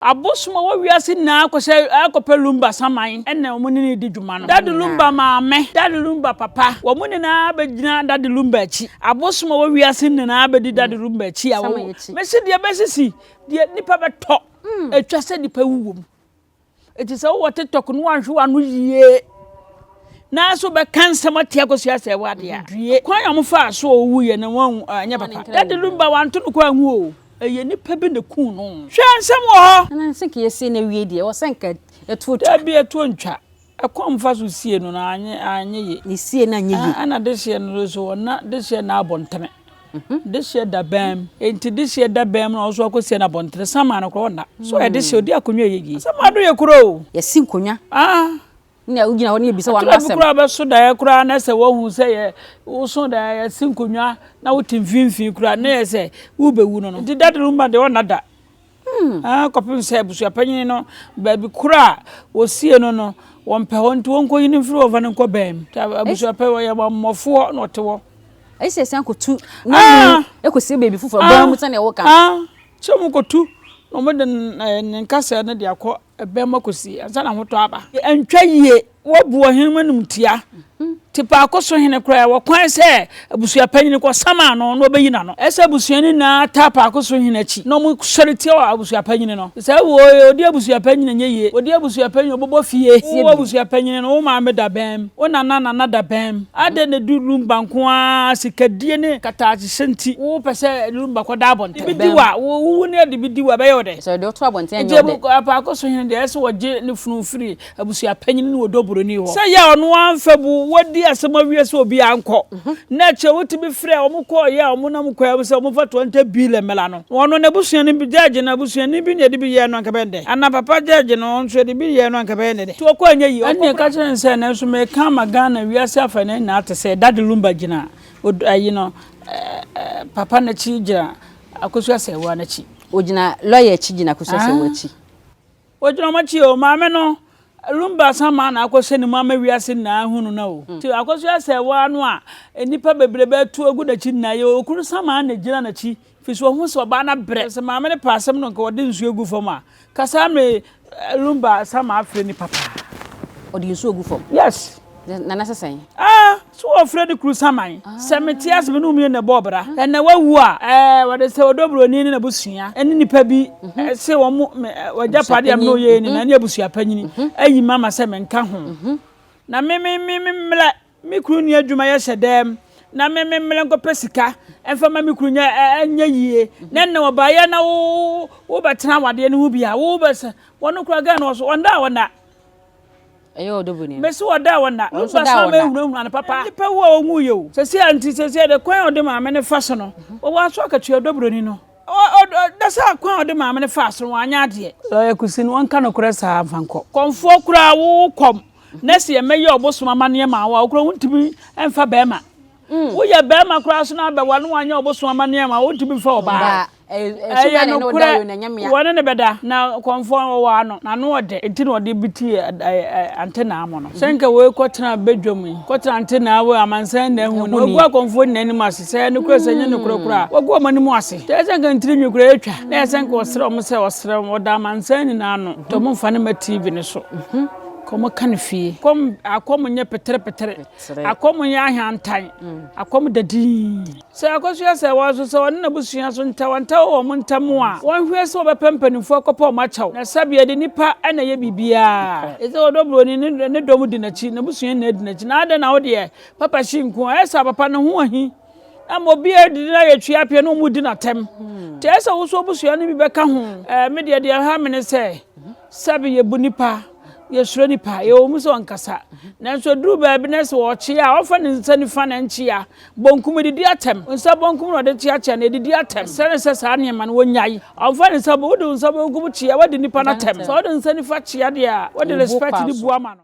Abosom a ɛwɔ wiase nyinaa akɔhyɛ akɔpɛ Lumba saman na wɔn ne no redi dwuma no. Daddy Lumba maame, Daddy Lumba papa, wɔn nyinaa bɛgyina Daddy Lumba akyi. Abosom a ɛwɔ wiase nyinaa bɛdi Daddy Lumba akyi a wɔn mesi deɛ bɛsisi deɛ nipa bɛtɔ atwa sɛ nipa wu wɔ mu. Eti sɛ wowɔ TikTok no wanhwɛ w'ano yie na so bɛka nsɛm atia Akosua sɛ ɛwɔ adeɛ a due. Kwan a wɔfaa so a ɔwuiɛ no wɔn anyɛ papa. Daddy Lumba wanto no kɔ anwu o. Ɛyɛ nipa bi na kuu no. Hwɛ nsɛm wɔ hɔ. Nana sɛ nka yɛsie no awie deɛ ɛwɔ sɛ nka ɛtoɔ twa. Dabi ɛtoɔ ntwa. Ɛkwan a wɔfa so sie no no anyɛ anyɛ yie. Ne sie no anyɛ yie. Ɛna dehyeɛ no nso wɔna dehyeɛ na abɔntene. Dehyeɛ da bɛn mu. Enti dehyeɛ da bɛn mu na ɔso akɔsie no abɔntene. Saman no koraa ɔnna. So ɔyɛ dehyeɛ ɔdi akonnwa ɛyɛ yie. Saman do yɛ kuro o. Yɛsi nkonnwa. Ah. Na wogyina hɔ na yɛbisa wɔn asɛm. Ɛtɔ bi koraa bɛso daeɛ koraa na sɛ woahu sɛ yɛ woso daeɛ yɛsi nkonnwa na wote mfimfini koraa na yɛ sɛ wobɛwu no no. Nti Daddy Lumba deɛ ɔnna da. Ah, kɔpem sɛ abusuapanyin no baabi koro a wɔsie no no wɔmpɛ hɔ nti wɔnkɔyi no mfiri hɔ mfa no nkɔ bɛn mu. Nti abusuapanyin wɔyɛ wɔmmɔfoɔ na ɔte hɔ. Ɛsɛ sɛ kɔtu na mu ɛkɔsie baabi foforɔ bɛn mu sɛnea wɔka. Ah, sɛ wɔkɔtu na wɔde ne nkasɛɛ no de akɔ Ɛbɛn mu akosi ansa na ahotɔ aba. Ɛntwa yie, wɔabu ɔhene mu animtia. Te paako so hene koraa, ɛwɔ kwan sɛ abusua panyin kɔsam ano na ɔbɛyi n'ano. Ɛsɛ sɛ abusua no nyinaa taa paako so hene akyi na wɔsɔre tia abusua panyin no. Sɛ wɔ ɔdi abusua panyin ɛnyɛ yie. Ɔdi abusua panyin ɔbɛbɔ fie. Wo abusua panyin no, wo maame da bɛn mu, wo nana nana da bɛn mu. Adɛn na ɛdu Lumba nko ara sikadie ne kataakyehyɛ nti wopɛ sɛ Lumba kɔda abɔnten? Bi di wo a, wowu ne ɛde bi di wo a, ɛbɛyɛ wo dɛn? Sɛ ɔde wo to abɔnten a, ɛnyɛ wo dɛ. Nti apaako so hene deɛ, ɛsɛ sɛ wɔgye ne funu firi abusuapanyin ne odobroni hɔ. Sɛ yɛ a ɔno ara mfa bu, wadi asɛm awie sɛ obiara nkɔ, na akyire wotumi frɛ wɔn kɔeɛ a wɔnam kwan mu sɛ wɔmfa 20 billion mmra no, ɔno n'abusuani bi, gyɛɛgye no abusuani bi na ɛde bi yɛɛ no anka ɛbɛyɛ ne dɛ? Anaa papa gyɛɛgye no, ɔno nso ɛde bi yɛɛ no anka ɛbɛyɛ ne dɛ? Nti ɔkɔ anyɛ yie, ɔkɔ Ɛnneɛ ka kyerɛ no sɛ, nanso mereka ama Ghana wiase afanan nyinaa ate sɛ Daddy Lumba gyina ayi no, papa no akyi gyina Akosua Serwaa no akyi. Ogyina lɔya akyi gyina Akosua Serwaa akyi. Ogyina wɔn akyi o. Maame no, Lumba san maa no akɔhyɛ ne mu ama wiase nyinaa ahu no na o. Nti Akosua Serwaa no a nnipa bebrebe atu agu n'akyi nyinaa yi, okunu san maa no gyina n'akyi firi sɛ ɔhu sɛ ɔbaa no abrɛ. Sɛ maame no pɛ asɛm no nka ɔde nsuo gu fam a, Ka saa mmerɛ yi Lumba Sama afrɛ nipa paa. Ɔde nsuo gu fam? Yes. Nana sɛ sɛn? Ah, so wɔfrɛ ne kuru Saman. Sɛ mete ase me ne wo mmienu na ɛbɔɔ bra. Ɛnɛ wawu a, ɛɛ wɔde sɛ ɔdɔ buroni ne n'abusua ne nipa bi se wɔn me w'agyapadeɛ a me ne wo yɛɛ nyinaa ne abusua panyini ayi me ama sɛ menka ho. Na me me me me mmerɛ Me kunu nni adwuma yɛ hyɛ dɛm na me me mmerɛ nkɔpɛ sika mfa ma me kunu nyɛ ɛnyɛ yie na ɛnna ɔbaeɛ na wo wobɛtena awadeɛ no ho bi a wobɛsɛ wɔn kora gɛn no ɔso ɔnda a ɔnda ɛyɛ ɔdɔ bu ni mesi ɔda a ɔnda no ba san ma ehunahuna no papa nipa wu a ɔnwu yɛ o sɛsi a nti sɛsi a de kwan a ɔde maame no fa so no wɔwɔ aso akatua ɔdɔ buroni no ɔda sɛ kwan a ɔde maame no fa so no wanyɛ adeɛ. Lɔya Kusi no wɔnka nokorɛ saa mfa nkɔ. Kɔmfoɔ koraa wo kɔm na sɛ yɛmɛyɛ ɔbosom amanneɛ ma wo a, wo koraa wontumi mfa bɛrima. Mm. Woyɛ bɛrima koraa so na abɛwa no wanyɛ ɔbosom amanneɛ ma wo, wontumi mfa ɔbaa. Ɛyɛ nokorɛ, wɔne ne bɛda na kɔmfoɔ ɔwɔ ano, n'ano ɔdɛ, nti na ɔde bi ti antenaa mo no. Sɛ nka wei kɔtena badwam yi, kɔtena antenaa wei amansan nyinaa hu no, wagu akɔmfoɔ nyinaa anim ase, sɛ ɛyɛ nokorɛ sɛ ɛnyɛ nokorɛ koraa, wagu wɔn anim ase. Nti ɛyɛ sɛ nka ne tirinwi koraa atwa, na ɛyɛ sɛ nka ɔsrɛ wɔn sɛ ɔsrɛ wɔn, ɔda amansan nyinaa ano, nti wɔmfa no mma TV no so. Kɔm ka no fie. Kɔm akɔm nyɛ peterepetere. Akɔm nyɛ ahantan. Akɔm da dinn. Sɛ akosua sɛ wɔn nso sɛ wɔne n'abusua so ntawantawa wɔ wɔn ntam a, wɔnhwɛ sɛ wɔbɛpɛ mpanimfoɔ akɔpɛ wɔn akyɛw. Na sɛbea de nnipa na ɛyɛ biribiara. Ɛsɛ sɛ ɔdɔ buroni ne ne dɔm di n'akyi, n'abusua nyinaa di n'akyi. Na adɛn na wo deɛ, papa hye nko a? Ɛyɛ saa papa no ho ahi. Ama obiara didi na yɛtwe apea na wɔn di n'atɛm. Nti ɛyɛ sɛ woso abusua no bi bɛka ho. Ɛɛ me deɛ deɛ ɛha me ne sɛ sɛbi yɛbu nipa, yɛsuro nipa, yɛwɔ mu sɛ ɔnkasa. Nanso ɛduru baabi na sɛ ɔkyea a, ɔmfa ne nsa nifa na nkyea. Bonkum didi atɛm. Nsa bonkum na ɔde kyeakyea no, ɛdidi atɛm. Ɛsɛ ne sɛ saa nneɛma no wɔnyae. Ɔmfa ne nsa, wode wo nsa bonkum kyea, wadi nipa no atɛm. Sɛ wode nsa nifa kyea deɛ a, wode respect ne bu ama no.